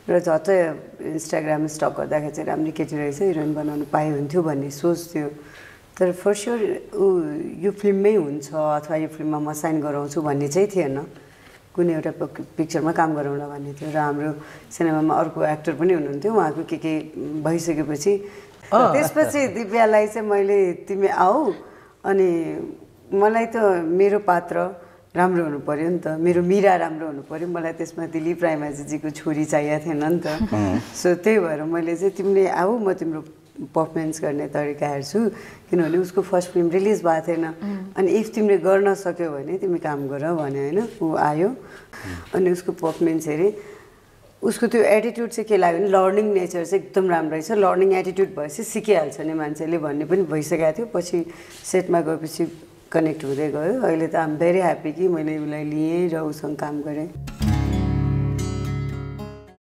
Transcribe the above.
र झट्टै Instagram stock गर्दाखेरि चाहिँ राम्रै केटी रहेछ हिरोइन बनाउनु पाए हुन्थ्यो भन्ने सोच थियो तर फर स्योर ऊ यो फिल्ममै हुन्छ अथवा यो फिल्ममा म साइन गराउँछु भन्ने चाहिँ थिएन कुनै एउटा पिक्चरमा काम गराउँला भन्ने थियो र हाम्रो सिनेमामा अर्को एक्टर पनि हुनुहुन्थ्यो उहाँको के भइसकेपछि त्यसपछि दिव्यालाई चाहिँ मैले तिमी आऊ अनि मलाई त मेरो पात्र राम्रो हुनु पर्यो नि त मेरो मीरा राम्रो हुनु पर्यो मलाई त्यसमा दिलीप रायमाझीजीको छोरी चाहिएको थिएन नि त सो त्यही भएर मैले चाहिँ तिमीले आऊ म तिम्रो पर्फर्मेन्स गर्ने तरिका हेर्छु किनभने उसको फर्स्ट फिल्म रिलिज भएको थिएन अनि इफ तिमीले गर्न सक्यौ भने तिमी काम गर भने होइन ऊ आयो अनि उसको पर्फर्मेन्स हेरेँ उसको त्यो एटिट्युड चाहिँ के लाग्यो भने लर्निङ नेचर चाहिँ एकदम राम्रो रहेछ लर्निङ एटिट्युड भएपछि सिकिहाल्छ नि मान्छेले भन्ने पनि भइसकेको थियो पछि सेटमा गएपछि कनेक्ट हुँदै गयो अहिले त आम भेरी ह्याप्पी कि मैले उसलाई लिएँ र उसँग काम गरेँ